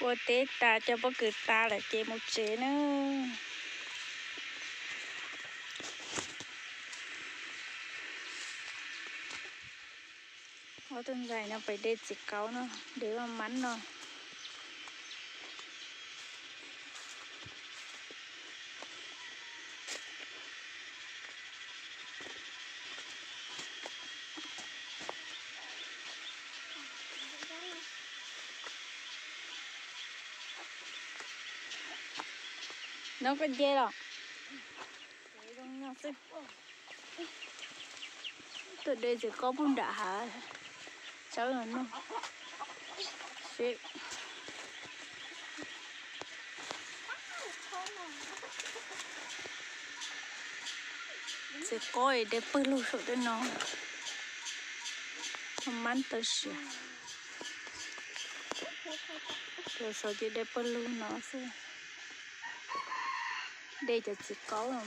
Ua teb tas coj pob kws tas lawm ces mus tsev na. Ob tug ntxhais no pem de txiv qaub no, de vaj mab no. No koj nce los. Tuaj de txiv qaub pug nram hav, tsawb no. Txiv qaub de pawg lug saum tej no, mab tawv siav. Tus saud ces de pawg lug no xwb, de cov txiv qaub no.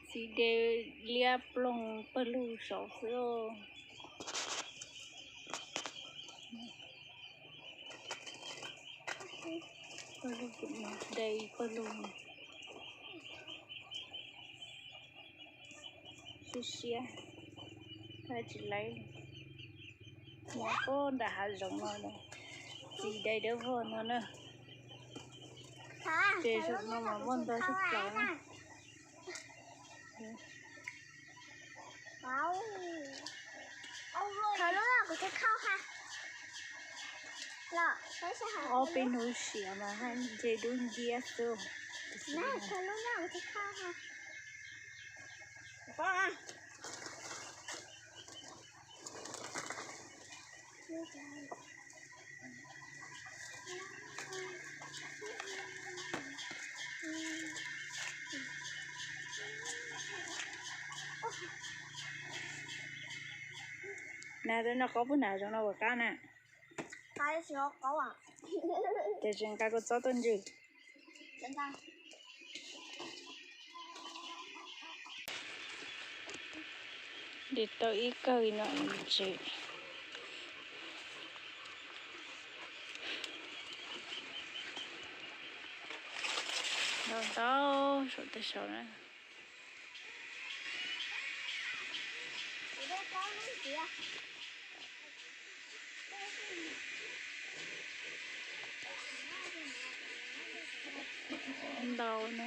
Txiv de liab ploog pawg lug saud xwb. Pawg lug, de pawg lug siab siab, tsis laib. Nyob puag nram hav zoov no, txiv de dawb vog no na. Ces zaum no mas muaj ntau tshaj plaws na. Ob peb hnub siav mas haj nce dub nciab xwb. Nas, tej no qaub puag nram zoov no puas qab na? Ces tseem nqa kua txob tuaj ntsws. De tau ib kawg no tsev. Ntau ntau saum tej saud na. Ntau no.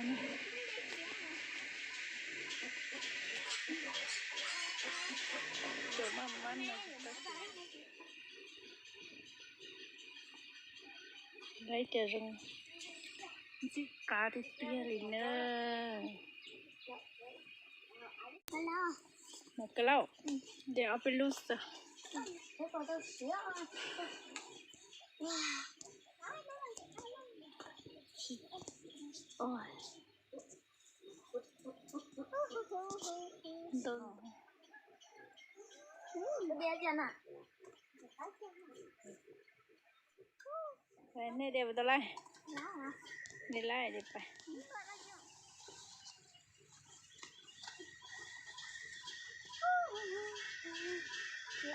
Laib cov zoo ntxim qab tiag tiag li na. Mas kawg lauj, de ob peb lub xwb. Nej de puas tau laij? De laij de pais.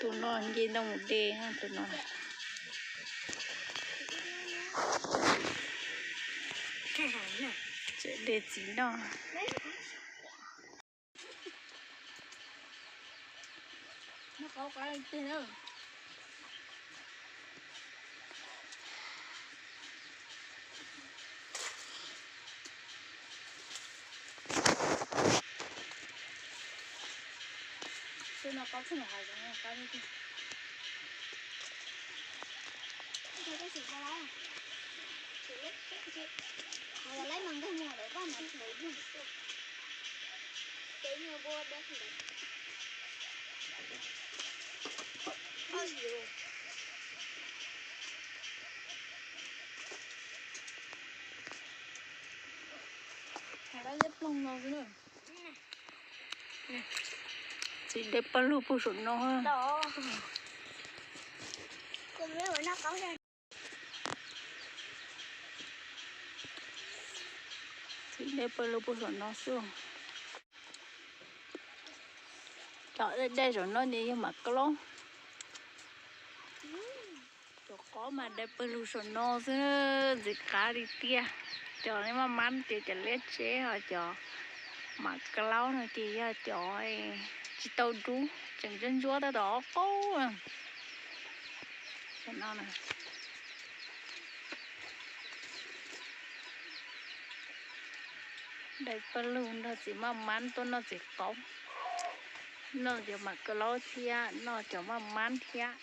Tus no nce ntoo mus de tus no. Tseem de txiv noj. Hais liab ploog no xwb na. Txiv de pawg lug puag saum no. Txiv de pawg lug puag saum no xwb. Cov dej dej saum no ces yog mam kaub laub. Cov qaub mas de pawg lug saum no xwb, ntxim qab li tiag. Cov maj mab ces cov liab tsheb, ho cov mam kaub laub no ces yog cov tsis tau dub, tseem ntsuab ntsuab tab tom qaub. De pawg lug nrog txiv maj mab tuaj noj txiv qaub, noj cov mam kaub laub thiab noj cov maj mab thiab.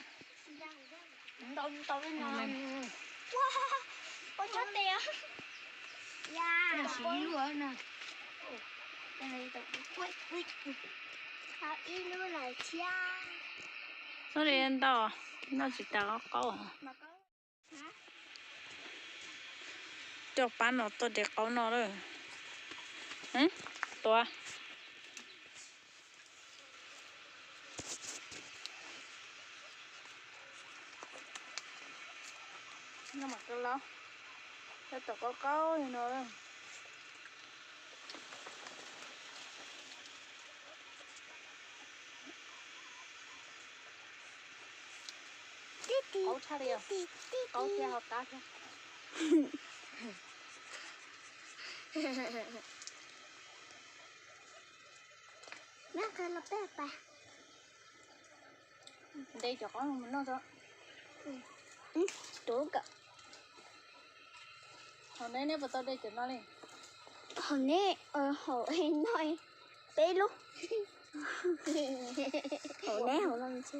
Txhob li ntau, noj tsis tas qaub. Coj pab no tuaj de qaub noj lawm. Tua. Noj mam kaub laub, tab tom qaub qaub li no. Qaub tshaj li os, qaub thiab ho qab thiab. Nte cov qaub no mus noj tso. Hauv neb, neb puas tau de cov no li? Hauv neb, hauv no peb lub. Hauv neb hauv no ntshe.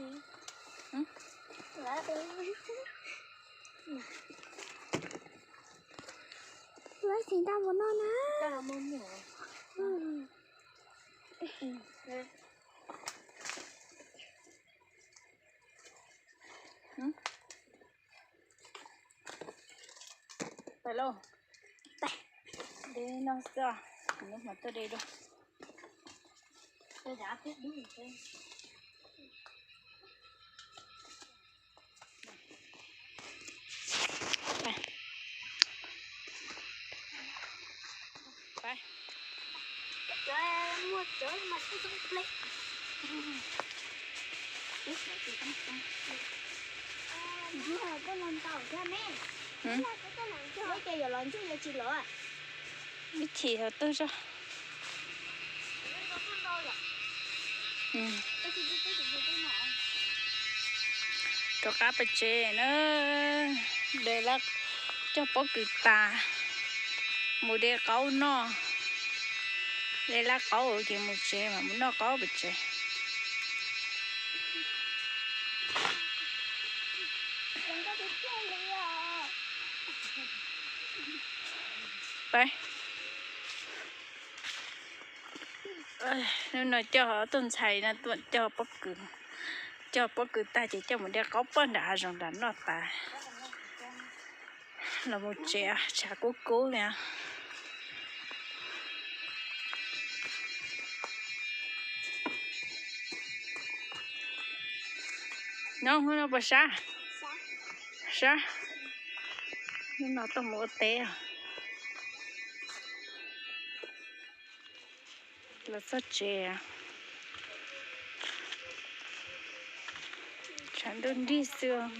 Lawv tsis nta mus no na. Pais lauj. De no xwb, kuv mam tuaj de dua. Ib chim thaum twg zog. Rov qab pem tsev na, de lab, cog pob kws tas, mus de qaub noj, de lab qaub ces mus tsev mas mus noj qaub pem tsev. Peb, hnub no coj ob tug ntxhais no tuaj cog pob kws, cog pob kws tag ces coj mus de qaub pog nram hav zoov nram noj tas. Los mus tsev tshav kub kub li. No hnub no puas sab? Sab. Hnub no tuaj mus ua teb. Los txog tsev, tshav ntuj nrig xwb.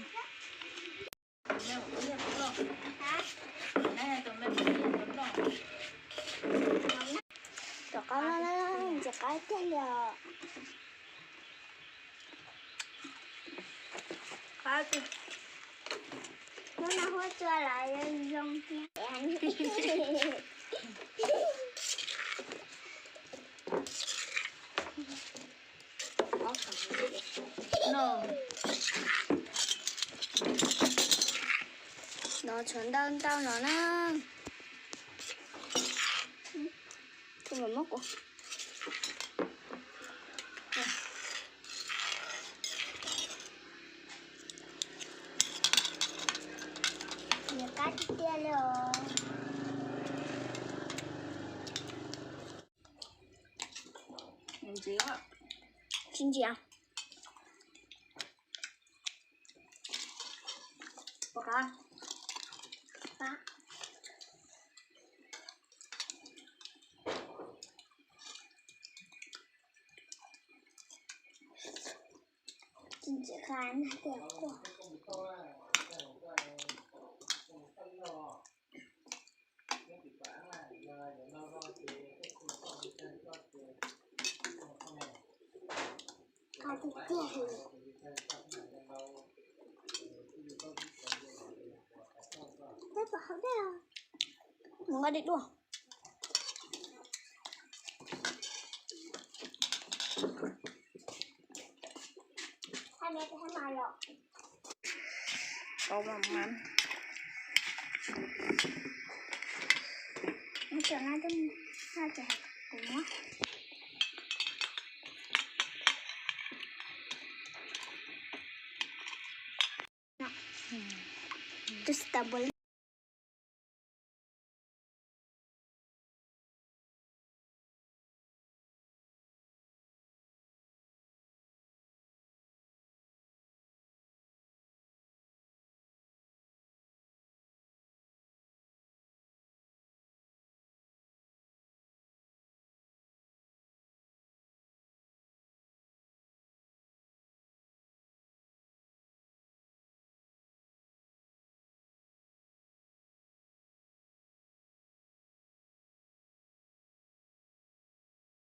Tom qab no ntxim qab tiag li os. Hnub no huab cua los zoo thiab. No tshuav ntau ntau no na. Tus mam muab kuv. Nws qab tiag tiag li os. Ntxiv. Tsis ntsim. Pom qab. Tsis ntsim qab na tias quaj. Qab tiag tiag li. Peb pom hauv dej os. Mus nqa dej dua. Tau mas mas. Nó trở lại cái nó trở lại cũ á. Nó. Tôi sẽ tạo một